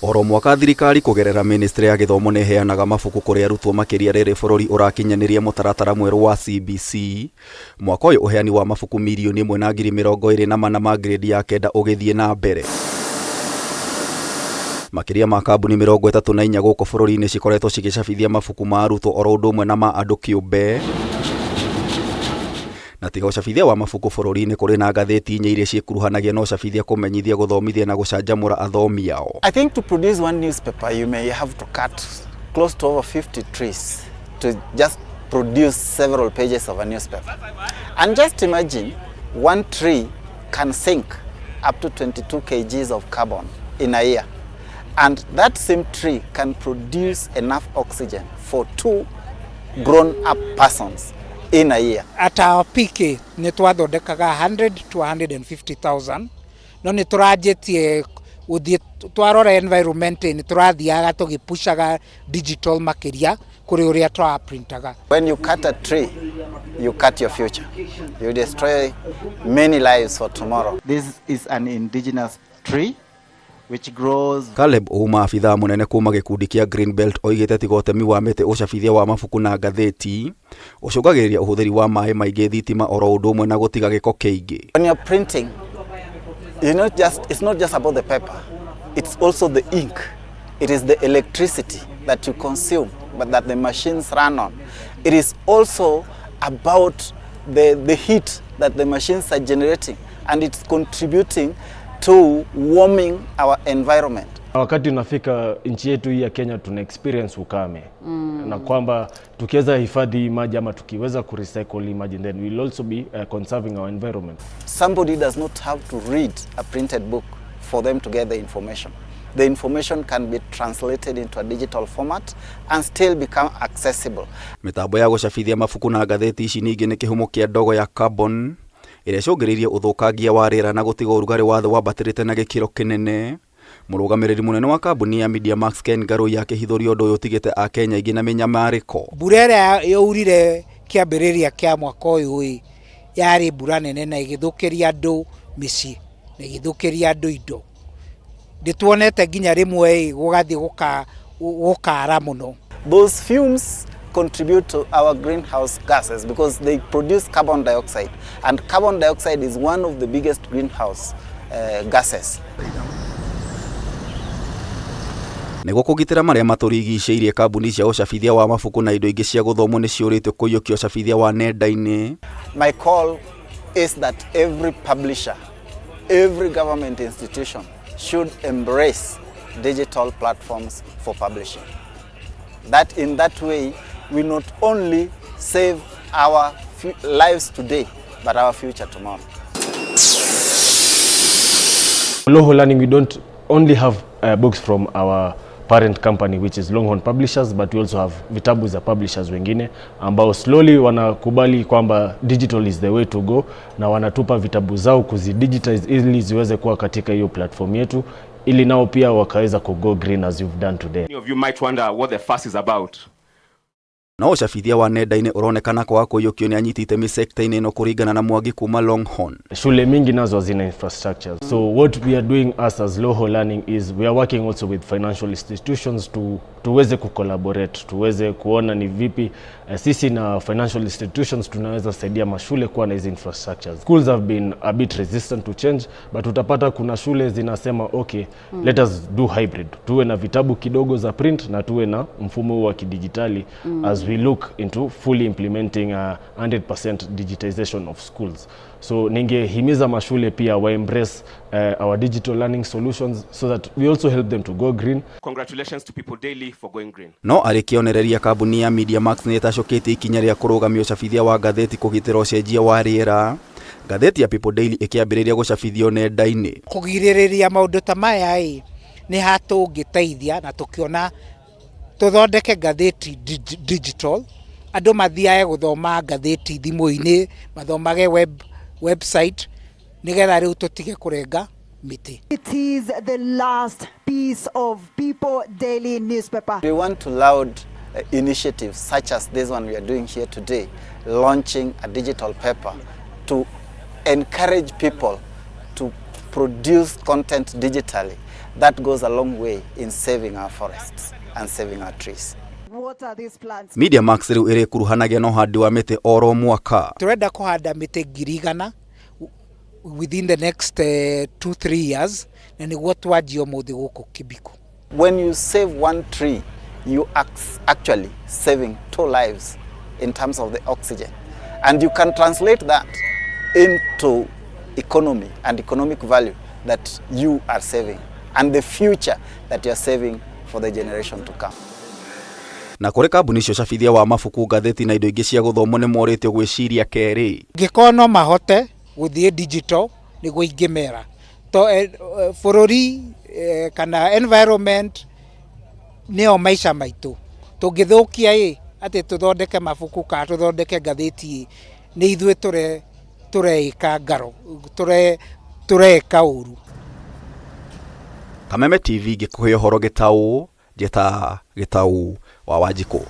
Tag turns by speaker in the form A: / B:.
A: Oro mwaka thirikari kũgerera ministry ya gĩthomo nĩ ĩheanaga mabuku kũrĩ arutwo makĩria rĩrĩ bũrũri ũrakinyanĩria mũtaratara mwerũ wa CBC. Mwaka ũyũ ũheani wa mabuku 1,024,000 ma grade ya kenda ũgĩthiĩ na mbere. Makĩria ma kambuni 34 gũkũ bũrũri-inĩ cikoretwo cigĩcabithia mabuku ma arutwo oro ũndũ ũmwe na ma andũ kĩũmbe. Na tiga ũcabithia wa mabuku bũrũri-inĩ kũrĩ na ngathĩti inya iria ciĩkuruhanagia na ũcabithia kũmenyithia gũthomithia na gũcanjamũra athomi ao.
B: I think to produce one newspaper you may have to cut close to over 50 trees to just produce several pages of a newspaper. And just imagine one tree can sink up to 22 kgs of carbon in a year. And that same tree can produce enough oxygen for 2 grown-up persons in a year.
C: At our peak nĩ twathondekaga 100 to 150,000 no nĩ tũranjĩtie gũthiĩ twarora environment nĩ tũrathiaga tũgĩpushaga digital makĩria kũrĩ ũrĩa twaprintaga.
B: When you cut a tree, you cut your future. You destroy many lives for tomorrow. This is an indigenous tree which grows.
A: Caleb Ouma abithaa mũnene kuma gĩkundi kĩa Green Belt oigĩte tiga ũtemi wa mĩtĩ ũcabithia wa mabuku na ngathĩti ũcũngagĩrĩria ũhũthĩri wa maĩ maingĩ thitima oro ũndũ ũmwe na gũtiga gĩko kĩingĩ.
B: When you're printing, you know, just, it's not just about the paper, it's also the ink. It is the electricity that you consume, but that the machines run on. It is also about the heat that the machines are generating, and it's contributing to warming our environment.
D: Wakati unafika nchi yetu hii ya Kenya tuna experience ukame na kwamba tukiweza hifadhi maji ama tukiweza kurecycle maji then we'll also be conserving our environment.
B: Somebody does not have to read a printed book for them to get the information. The information can be translated into a digital format and still become accessible.
A: Mĩtambo ya gũcabithia mabuku na ngathĩti ici ningĩ nĩ kĩhumo kĩa ndogo ya carbon ĩrĩa ĩcũngĩrĩirie ũthũkangia wa rĩera na gũtiga ũrugarĩ wa thĩ wambatĩrĩte na gĩkĩro kĩnene. Mũrũgamĩrĩri mũnene wa kambuni ya Media Max Ken Ngarũi akĩhithũria ũndũ ũyũ ũtigĩte Akenya aingĩ na mĩnyamarĩko.
C: Mbura ĩrĩa yaurire kĩambĩrĩria kĩa mwaka ũyũ yarĩ mbura nene na ĩgĩthũkĩria andũ mĩciĩ na ĩgĩthũkĩria andũ indo. Ndĩtuonete nginya rĩmwe gũgathiĩ gũkara mũno.
B: Those fumes contribute to our greenhouse gases because they produce carbon dioxide, and carbon dioxide is one of the biggest greenhouse gases.
A: Nĩguo kũgitĩra marĩa matũrigicĩirie kambuni cia ũcabithia wa mabuku na indo ingĩ cia gũthomwo nĩ ciũrĩtio kũiyũkia ũcabithia wa nenda-inĩ.
B: My call is that every publisher, every government institution should embrace digital platforms for publishing. That in that way we not only save our lives today, but our future tomorrow.
D: Longhorn Learning, we don't only have books from our parent company which is Longhorn Publishers, but we also have vitabu za publishers wengine ambao slowly wanakubali kwamba digital is the way to go na wanatupa vitabu zao kuzidigitize ili ziweze kuwa katika hiyo platform yetu ili nao pia wakaweza ku go green as you've done today.
E: Many of you might wonder what the fuss is about.
A: No ũcabithia wa nenda-inĩ ũronekana kwaga kũiyũkio nĩ anyiti itemi sekta-inĩ ĩno kũringana na Mwangi kuma Longhorn.
D: Shule mingi nazo hazina infrastructure. So what we are doing us as Longhorn Learning is we are working also with financial institutions to tuweze kucollaborate, tuweze kuona ni vipi sisi na financial institutions tunaweza saidia mashule kuwa na hizi infrastructures. Schools have been a bit resistant to change, but utapata kuna shule zinasema okay, let us do hybrid. Tuwe na vitabu kidogo za print na tuwe na mfumo wa kidijitali as we look into fully implementing 100% digitization of schools. So ningehimiza mashule pia wa embrace our digital learning solutions so that we also help them to go green.
E: Congratulations to People Daily for going green.
A: No arĩ kĩonereria kambuni ya Media Max nĩ ĩtacũkĩtie ikinya rĩa kũrũgamia ũcabithia wa ngathĩti kũgitĩra ũcenjia wa rĩera. Ngathĩti ya People Daily ĩkĩambĩrĩria gũcabithio nenda-inĩ.
C: Kũgirĩrĩria maũndũ ta maya ĩ nĩ hatũngĩteithia na tũkĩona tũthondeke ngathĩti digital, andũ mathiage gũthoma ngathĩti thimũ-inĩ, mathomage website nĩgetha rĩu tũtige kũrenga mĩtĩ.
F: It is the last piece of People Daily newspaper.
B: We want to laud initiatives such as this one we are doing here today, launching a digital paper to encourage people to produce content digitally That goes a long way in saving our forests and saving our trees.
F: What are these plans?
A: Media Max rĩu ĩrĩkuruhanagia na ũhandi wa mĩtĩ oro mwaka.
C: Tũrenda kũhanda mĩtĩ 100,000 within the next 2-3 years, na nĩguo twanjia ũmũthĩ gũkũ Kibiko.
B: When you save one tree, you are actually saving 2 lives in terms of the oxygen. And you can translate that into economy and economic value that you are saving and the future that you are saving for the generation to come.
A: Na kũrĩ kambuni icio cabithia wa mabuku, ngathĩti na indo ingĩ cia gũthomwo nĩ morĩtio gwĩciria kerĩ.
C: Ngĩkorwo no mahote gũthiĩ digital nĩguo ingĩmera. To bũrũri kana environment nĩyo maica maitũ. Tũngĩthũkia ĩ atĩ tũthondeke mabuku kana tũthondeke ngathĩti ĩ, nĩ ithuĩ tũreĩka ngaro, tũreĩka ũru.
A: Kameme TV ngĩkũhe ũhoro gĩtaũ, njĩta Gĩtaũ wa Wanjikũ.